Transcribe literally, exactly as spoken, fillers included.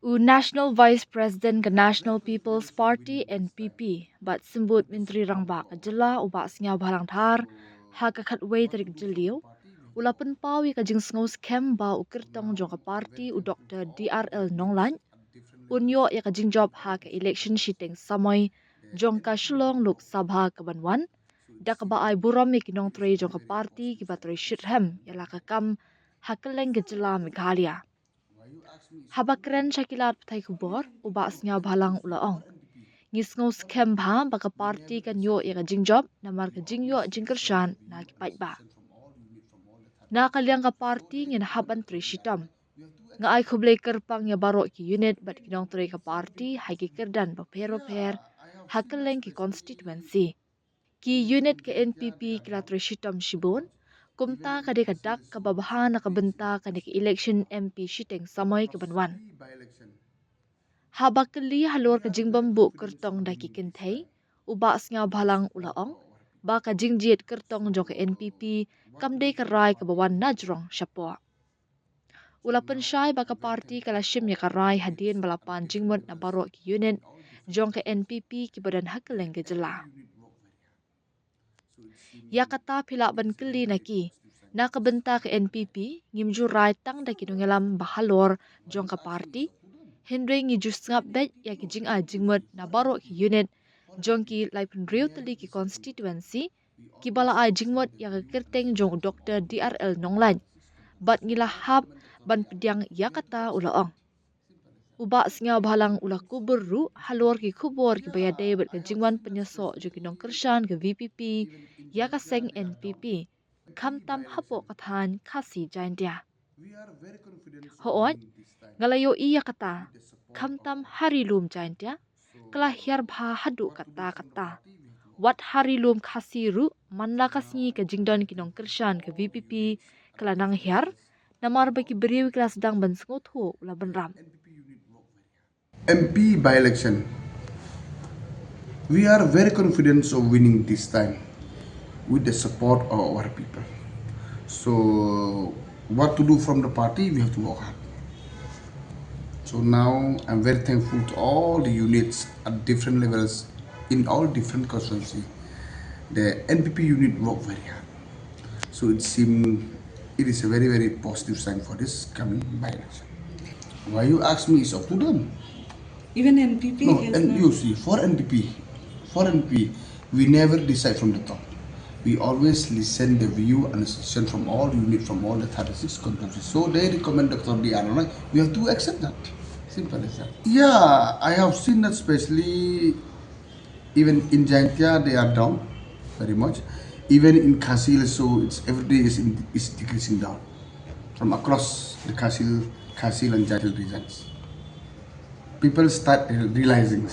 U National Vice President ka National People's Party, N P P, bad Symbud Myntri Rangbah ka Jylla, u Bah Sniawbhalang Dhar, ha ka khatwei tarik Jylliew, u la pynpaw ïa ka jingsngew skhem ba u kyrtong jong ka party, u Doktor D R L Nonglait, un ïoh ïa ka jingjop ha ka election shiteng samoi jong ka Shillong Lok Sabha kaban wan, da kaba ai burom ïa ki nongtrei jong ka party kiba trei shitrhem ïa la ka kam ha kylleng ka jylla Meghalaya. Haba kren sha ki lad pathai khubor, u Bah Sniawbhalang u la ong, ngi sngew skhem bha ba ka party kan ïoh ïa ka jingjop namar ka jingïoh jingkyrshan na ki paidbah. Na ka liang ka party ngin hap ban trei shitom. Nga ai khublei kyrpang ïa baroh ki unit bad ki nongtrei ka party ha ki kyrdan bapher bapher ha kylleng ki constituency. Ki unit ka N P P ki la trei shitom shibun, kumta ka dei ka dak kaba bha na ka bynta kane ka election M P shiteng samoi kaban wan. Haba kylli halor ka jingbym buh kyrtong da ki kynthei, u Bah Sniawbhalang u la ong ba ka jingjied kyrtong jong ka N P P kam dei ka rai kaba wan na jrong shapoh. U la pynshai ba ka party ka la shim ïa ka rai hadien ba la pan jingmut na baroh ki unit jong ka N P P kiba don ha kylleng ka jylla. Ïa kata phi lah ban kylli na ki, na ka bynta ka N P P ngim ju rai tang da ki nongïalam ba halor jong ka party, hynrei ngi ju sngap beit ïa ki jingai jingmut na baroh ki unit jong ki laiphew hynriew tylli ki constituency kiba la ai jingmut ïa ka kyrteng jong u Doktor D R L Nonglait, bad ngi la hap ban pdiang ïa kata, u la ong. U Bah Sniawbhalang u la kubur ruh halor ki khubor kiba ïadei bad ka jingwan pynïasoh jong ki nongkyrshan ka V P P ïa ka seng N P P, khamtam hapoh ka thaiñ Khasi Jaintia. Hooid, nga la ïohi ïa kata, khamtam ha Ri Lum Jaintia ka la hiar bha haduh katta katta. Wat ha Ri Lum Khasi ruh man la ka sngi ka jingdon ki nongkyrshan ka V P P ka la nang hiar, namar ba ki briew ki la sdang ban sngewthuh, u la bynrap. M P by-election. We are very confident of winning this time with the support of our people. So, what to do from the party, we have to work hard. So now, I'm very thankful to all the units at different levels in all different constituency. The N P P unit work very hard. So it seems it is a very, very positive sign for this coming by-election. Why you ask me is up to them. Even N P P No, has and not. You see, for N P P, for N P P, we never decide from the top. We always listen the view and suggestion from all unit, from all the thirty-six constituencies. So they recommend Doctor D R Nonglait. We have to accept that. Simple as that. Yeah, I have seen that, especially even in Jaintia, they are down very much. Even in Khasi also, it's every day is, in, is decreasing down from across the Khasi, Khasi and Jaintia regions. People start realizing